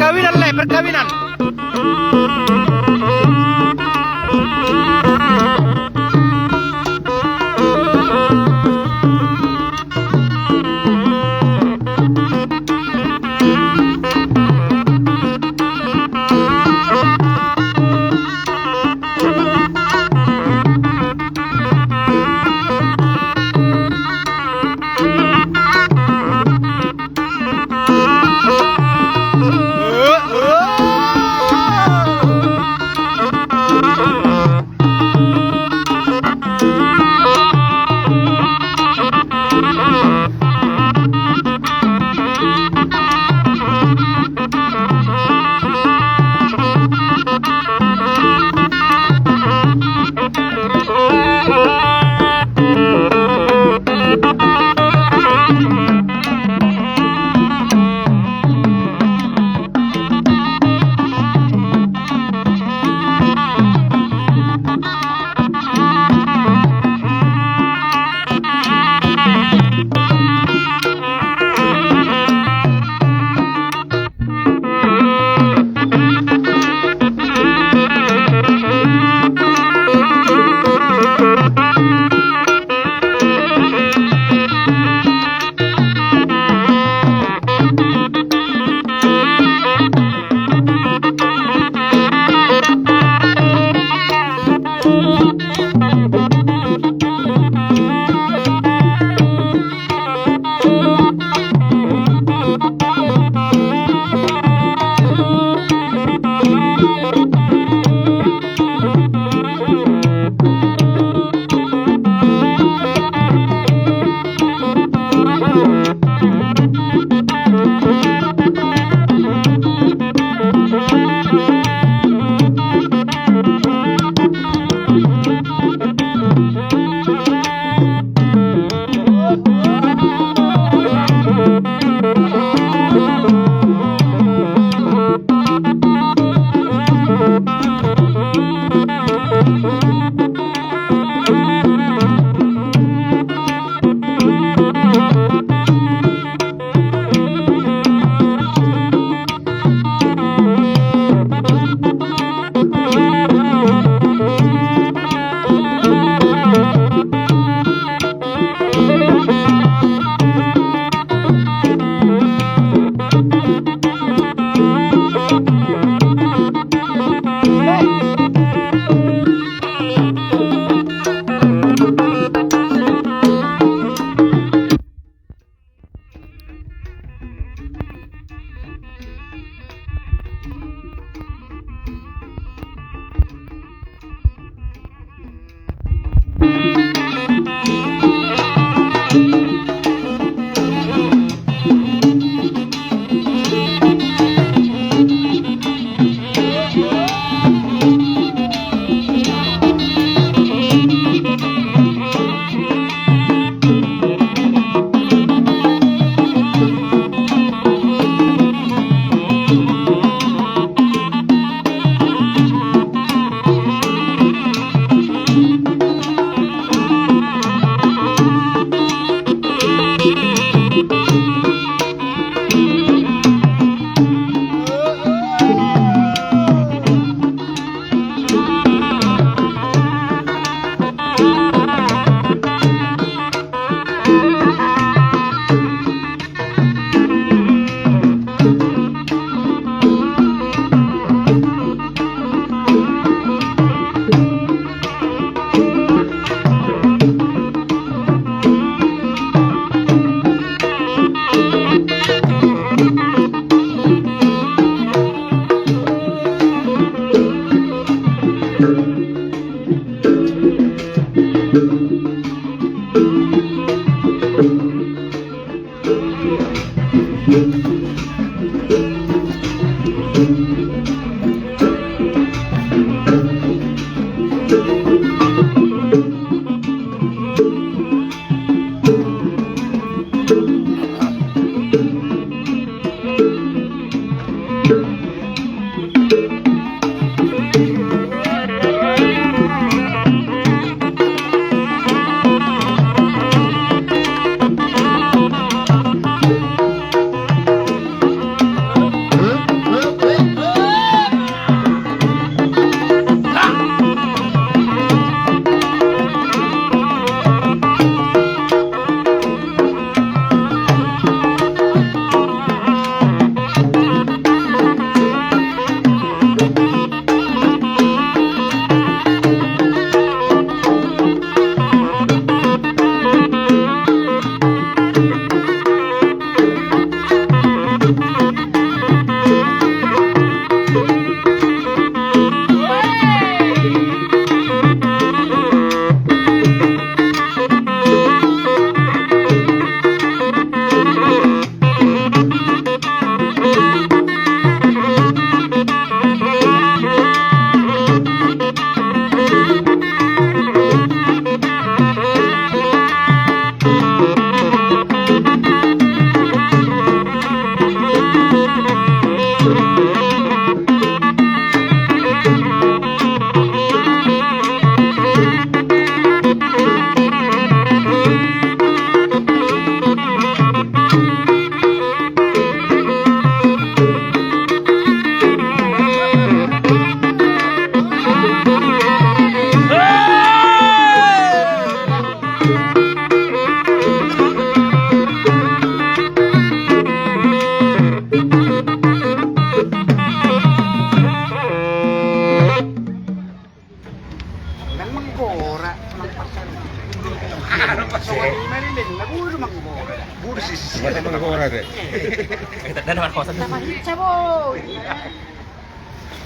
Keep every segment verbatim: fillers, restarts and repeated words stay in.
Perkawinan, lae, perkawinan.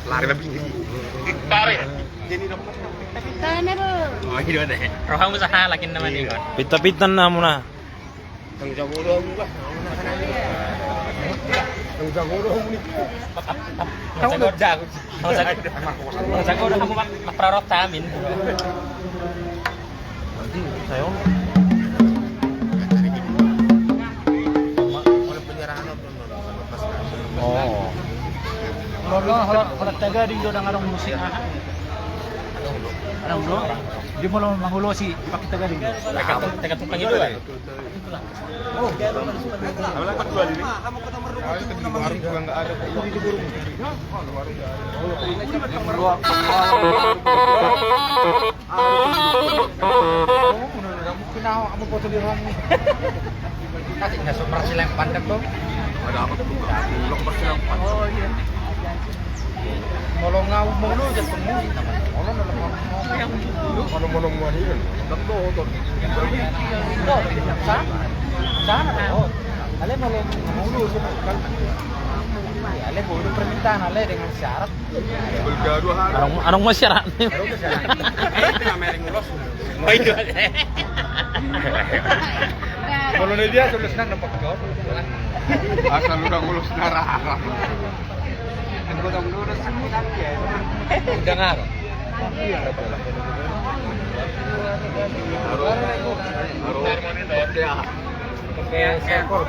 Lari ma bini. Lari. Pinta-pinta na do. Oh, iya deh. Rohamu sahalak inna mani. Pinta-pinta na muna. Tanggung jawab do hamu bah. Tanggung jawab do hamu ni. Tanggung jawab do. Tanggung jawab do hamu bah. Prarok tamin. Nanti saya. Oh. Molo, molo, molo tagading do, ndang adong musik, aha. Adong do. Dia molo mangulosi pakai tagading do. Tagading, tagading pangido. Oh. Warung juga nggak ada. Kasih nggak super silang pandang tuh. Ada apa tuh? Belum persilang pandang. Oh iya. Molo ngau molo jadi penguji namanya. Molo molo molo molo molo molo. Sana, sana. Oh. Ale molo molo. Ale molo permintaan ale dengan syarat. Adong, adong masyarat ni. Adong masyarat. Itu namanya ulos. Oh, itu. Kalau dia sudah senang dapat kau. Asal udah ulos darah. Udah ngarang. Oke, sekor.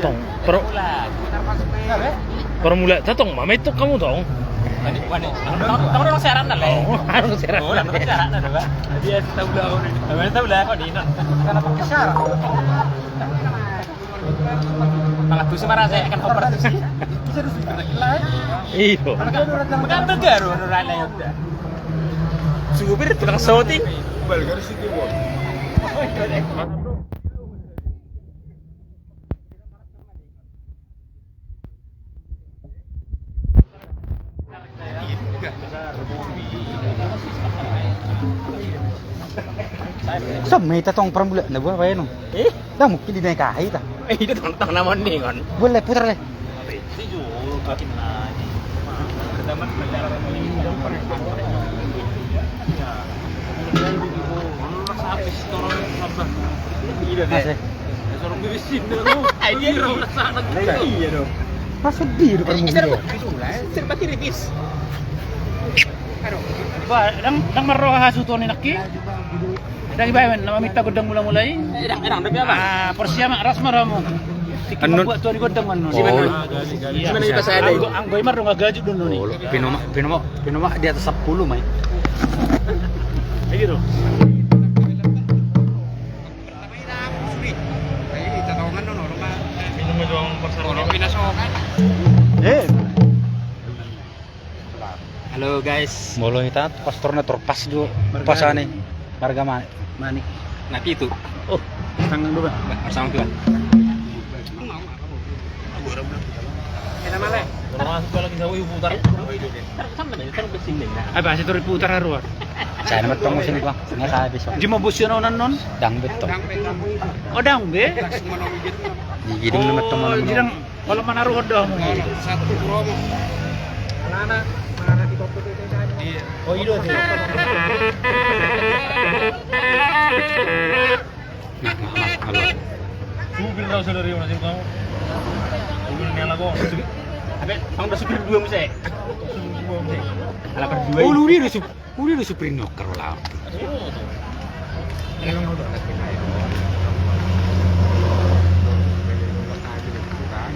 Tong, pro-, formula, ta tong, ma metok hamu tong. Tong, tong, tong, syarat na le. Oh, adong syarat. Oh, adong syarat na, Pak. Dia tahu lah, tahu lah, kau di non. Karena pakai syarat. Mangan tusi marasa kan operasi. Bisa tusi. Iyo. Makan tegar, udah rana ya udah. Supir tukang syuting. Sampe hita tong parmula na buah bae no. Eh? Dah mungkin di naik ahi ta. Eh, itu tong tong namon ni kon. Boleh putar le. Masih. Iya dong. Pas sedih itu permukaan. Serba kritis. Ba, dang, dang marroha hasutu ni nangkin. Dang ibaen nama minta godang mula-mula i. Eh, dang, dang, dang, apa? Ah, porsia ma ras ma ramu. Anu. Buat tuan godang manu. Oh. Iya. Anggo, anggo imar dong gajuk dulu ni. Oh, pinoma, pinoma, pinoma di atas sepuluh mai. Ayo dong. Eh. Halo guys. Molo hita pastorna torpas jo. Marga pasane. Marga Manik. Manik. Na pitu. Oh, tangan dua. Bersama Tuhan. Kita mana? Termasuk kalau kita wih putar. Apa sih terus putar haruan? Saya nama tong sini bang. Nggak saya besok. Di mau bos yang non non. Dang betul. Oh dang be. Di gidung nama tong. Kalau manaruhon do hamu. Satu promo. Alana, alana di kopi itu tadi. Iya. Oh, iya, iya. Nah, nah, nah, halo. Supir tau saudari mana sih kamu? Supir ni anak gua. Abe, kamu udah supir dua muse. Supir dua muse. Anak kedua. Oh, lu dia udah supir. Uli do supir ni okkar ulaon.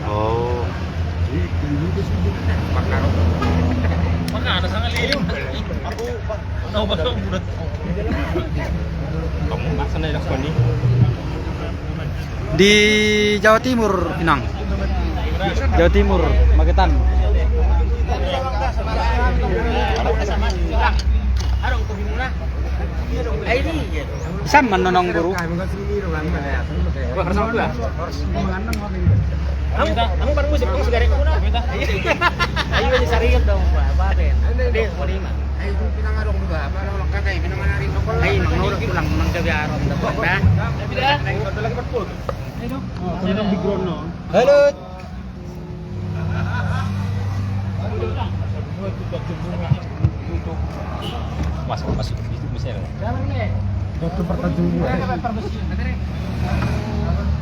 Oh. Maka ada sangat liu. Aku, aku, aku budak. Kamu maksudnya dak koni. Di Jawa Timur, Inang. Jawa Timur, Magetan. Sama nonong boru. Kamu, kamu kan musik, kamu segarek. Ayo, ayo, sariat dong, Pak. Apa, Ben? Dia mau lima. Ayo, pinang adong juga. Apa, lo, lo, kata, pinang mana, Rin? Ayo, mang, lo, pulang, mang, gabe arom, dapat, dah. Halo. Masuk, masuk. Itu bisa.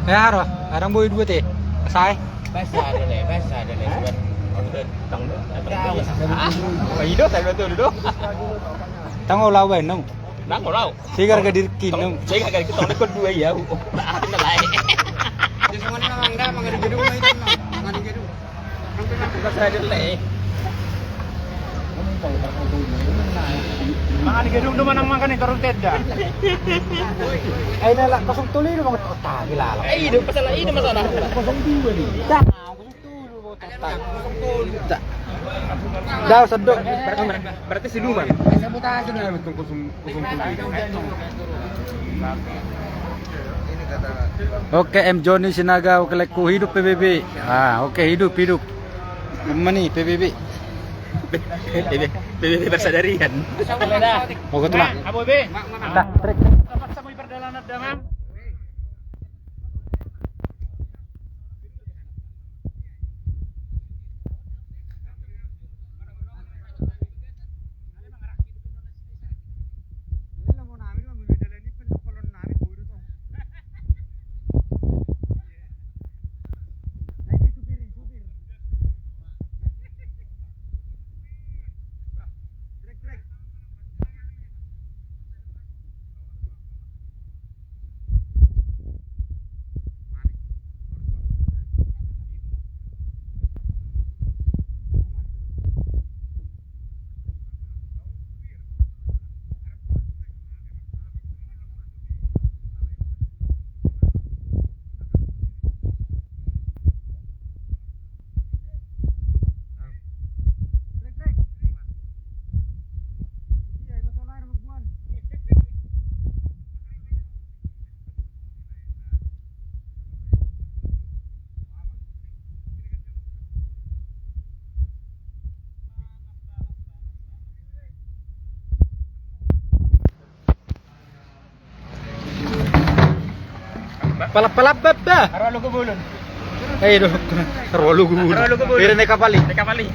Ya, aro, aro boi dua te. Sai. Basa ada le, basa ada le. Tang, tang, tang. Ah, apa itu? Tang, tang. Tang, ulau, Ben, nung. Nang, ulau. Sigar ke diri, nung. Sigar ke diri, tong, tong, dua ya. Nah, lain. Dia sama ni, Mang, dah, Mang, di gedung, Mang, itu, Mang. Mang, di gedung. Sampe nang tugas aja, le. Mangan di gedung do manang makan di warung tenda. Eh, ini lah, kosong tolu ini, Mang. Oh, tak, gila lah. Eh, ini masalah, ini masalah. Kosong dua nih. Dah. Dah, sedok. Berarti siluman. Oke, M Joni Sinaga, oke, lekku hidup P B B. Ah, oke, hidup, hidup. Mana nih P B B? P B B, P B B bersadarian. Oke, tulang. Dah, trek. Dapat sama perjalanan dengan Palap-palap baba. Aro lu ke bulun. Eh, do. Aro lu ke bulun. Aro lu ke bulun. Bere ne kapali. Ne kapali.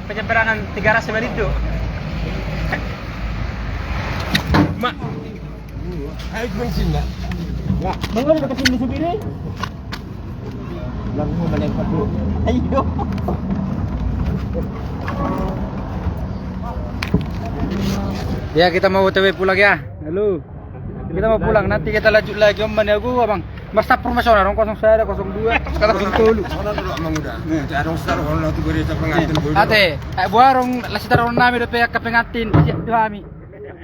Penyeberangan Tiga Ras Malindo. Mak. Ayo bensin dah. Bang, lu deketin lu sendiri. Bilang gua mana yang perlu. Ayo. Ya, kita mau O T W pulang ya. Halo. Kita mau pulang, nanti kita lanjut lagi. Om, mana gua, Bang? Mas Tapur, Mas, orang kosong satu, kosong dua. Sekarang kosong tiga. Ate, eh, buarong, lasi taruh nami dope angka pengantin. Siap do hami.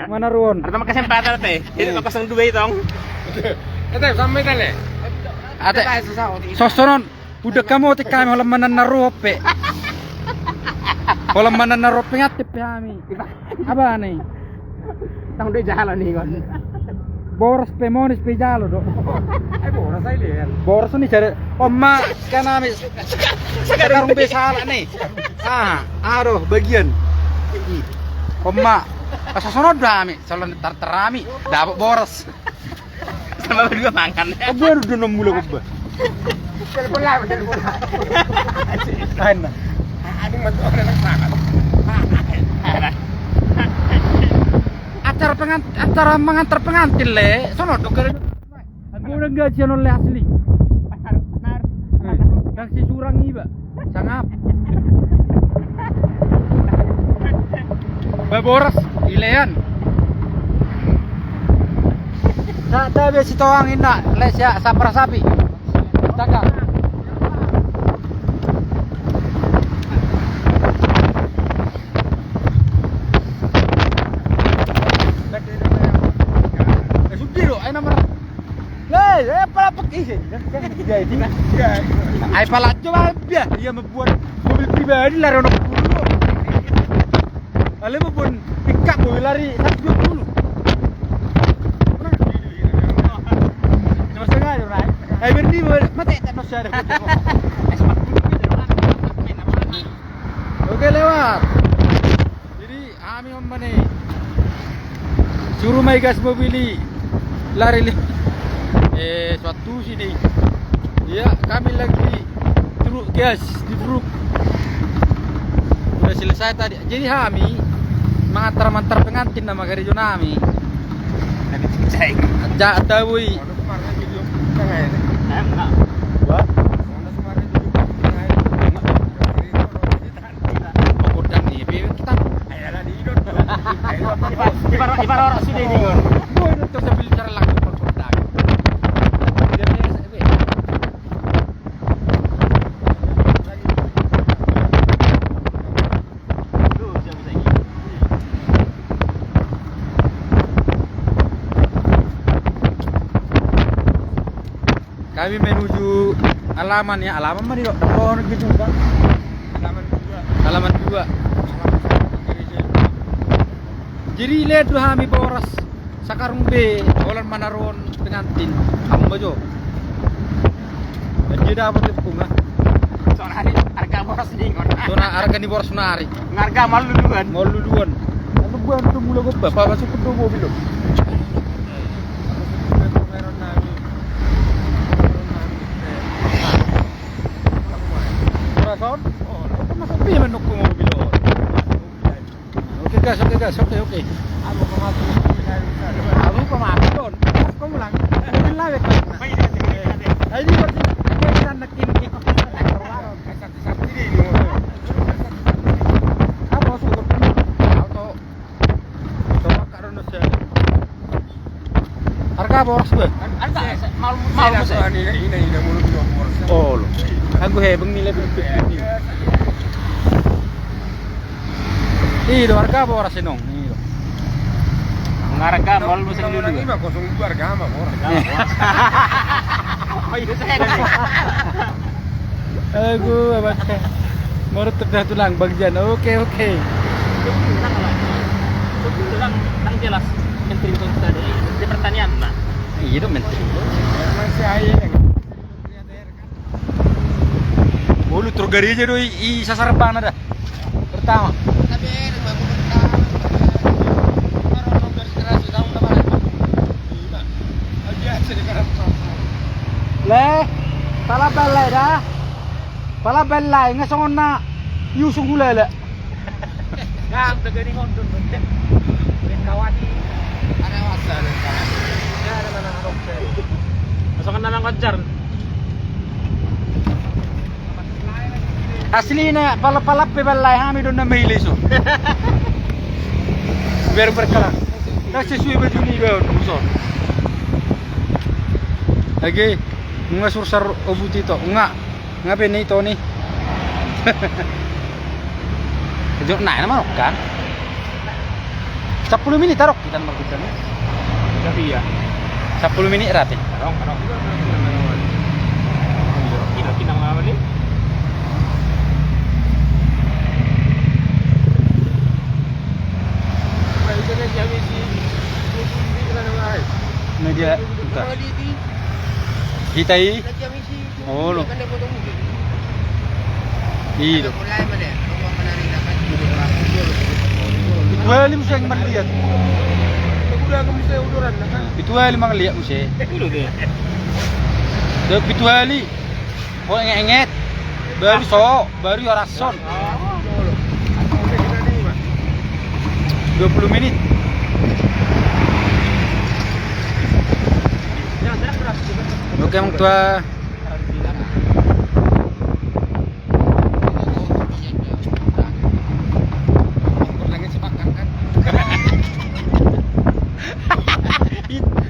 Mana ruon? Ada tambah kesempatan, Ate. Ini kosong dua itu, Ong. Ate, sampai kan, ya? Ate, sosonon. Udah kamu otik kami holan manang na ro pe. Holan manang na ro pe ngati pe hami. Apa nih? Tang udah jalan nih, kon. Boras pe, monis pe jalo do. Eh, boras aja, Len. Boras nih cari. Oma, kan hami. Sekarang be salah nih. Ah, aduh, bagian. Oma, asa sono do hami, calon tartarami, dapat boras. Sama berdua mangan. Oh, baru udah enam bulan, Bang. Telepon lah, telepon lah. Ana. Aduh, mati orang nak sangat. Acara pengan-, acara mengantar pengantin, Le. Sono do keren. Aku udah gaji anu, Le, asli. Nang si surang iba. Sangap. Baboras, ilean. Sa, tabe si toang inna, Les ya, sapra sapi. Taka. Eh, sudah lo, ayo nomor. Lai, eh, pala pek isi. Ai pala coba dia, ia membuat mobil pribadi lari ono puluh. Ale membuat pickup mobil lari satu dua puluh. Cuma setengah, Rai. Ai berdi, mate tak nos ada. Oke, lewat. Jadi, hami on ma ne. Suru ma i gas mobil i. Lari li. Eh, suatu si di. Iya, kami lagi truk gas di truk. Udah selesai tadi. Jadi hami mangantar-mantar pengantin nama gereja nami. Lagi cek-cek. Aja ada, woi. Mana kemarin video tengah ini? Eh, enggak. Wah? Mana kemarin video tengah ini? Pengkodam nih, Pi, kita. Ayo lah, di Indo. Ayo, Pak. Ibar, ibar orang sudah ini, kan. Gua itu terus sambil cara lagu pengkodam. Dia biasa, Pi. Kami menuju alaman ya, alaman mana, Dok? Oh, gitu, Pak. Halaman dua. Halaman dua. Jadi, lehon do hami boras sakarung be, holan manaruhon pengantin. Hamu ma jo. Dia dapat tepung, ah. Sonari harga boras ni, kon. Sona harga ni boras sonari. Harga malluluan. Malluluan. Lalu gua untuk mula gua bapak masuk ke dua mobil lo. Perasaan? Oh, masuk dia menukung mobil lo. Oke, gas, oke, gas, oke, oke. Aku pemabuk, Don. Kau ulang. Mobil lawet. Ayo, ini berarti kita nak ini. Apa, masuk ke auto? Coba karo no saya. Harga boras, Bang? Harga, malu, malu, saya. Ina, ina, ina, mulu dua boras. Oh, lo. Aku hebeng nilai berpikir. Ih, do harga boras, Inong. Ih, do. Harga mol musim dulu. Lima kosong dua harga mah boras. Oh, iya, saya ada nih. Aku apa? Menurut terdahulu tulang bagian. Oke, oke. Tulang, tulang jelas. Menteri Kominfo tadi. Menteri Pertanian, nah. Iya, do, Menteri. Masih air. Ulu, truk gereja do i, i sasar bana da. Pertama. Tapi enak, Bang, pertama. Baru nomor generasi tahun berapa? Lima. Biasa di kanan. Le, pala ballai da. Pala ballai, nga songon na iusung hulala. Nang, tagani ngondon, ben. Ben kawani. Ada wasa, ada wasa. Ya, ada mana, ada wasa. Pasangan nama ngajar. Aslina, pala-, pala pe ballai hami do na maila iso. Biar berkelas. Na sesuai baju ni, bang, muson. Oke. Nunga sursar obuti to. Nunga. Nunga pe ni to ni. Jok na nama kan. Sappulu minit tarok kita margudang. Tapi ya. Sappulu minit rate. Tarok, tarok. Kina, kina ngawali. Nah, dia, buka. Hita i. Olo. I do. Pitu hali muse ahu mangaliat. Pitu hali mangaliat muse. Pitu hali. Ho enget-enget. Baru so, baru i orashon. Dua puluh minit. Oke, amang tua.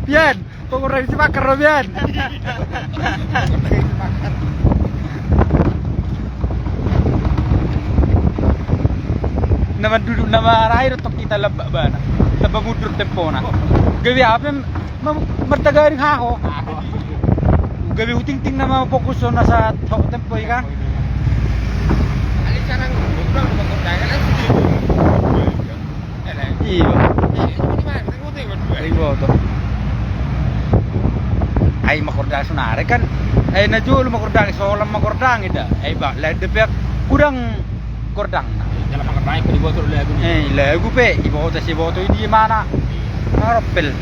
Pian, pengurang si bakar lo, Pian. Nama duduk, nama rai do tok kita lebak bana. Tambah mundur tempona. Gabe apa? Martagaring haho. Gabe hutingting nama fokus on asa tok tempo i kan. Iyo. Iboto. Ai mangkordangi sonari kan. Ai na jolo mangkordangi, solan mangkordangi da. Ai ba, lada pe hudang kordang. Jala mangkordangi pe diboto lagu ni. Eh, lagu pe, iboto, siboto i di mana. Maroppel.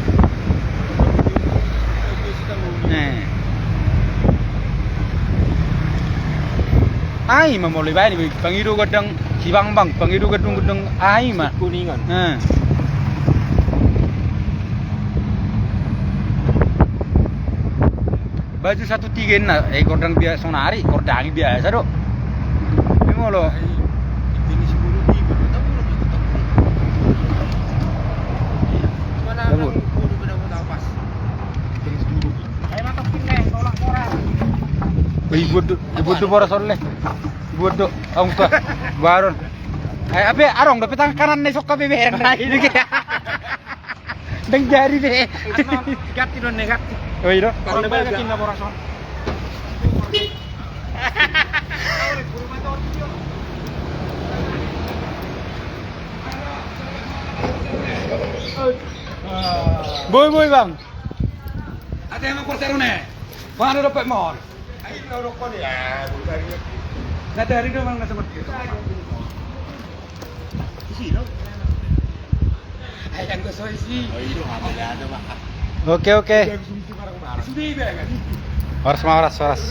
Eh. Ai ma molo ibaen, pangido gondang si Bang Bang, pangido gondang gondang ai ma. Kuningan. Eh. Baju satu tiga na, eh, kordang biasa sonari, kordangi biasa do. Ini molo. Wih, bodo, bodo boras oleh. Bodo, ong tuh, baron. Eh, apa, arong, dapat tangan kanan nih, sok kabe bereng, nah, ini. Ndang jadi be. Ganti do, ganti. Oh, i do. Kalau balik ke Kinda Borason. Boi, boi, Bang. Ate, emang kursi rune. Mana dapat mall? Ayo, lo rokok ya. Nggak ada hari doang, nggak sempat. Isi, lo. Oke, oke. Horas ma, horas, horas.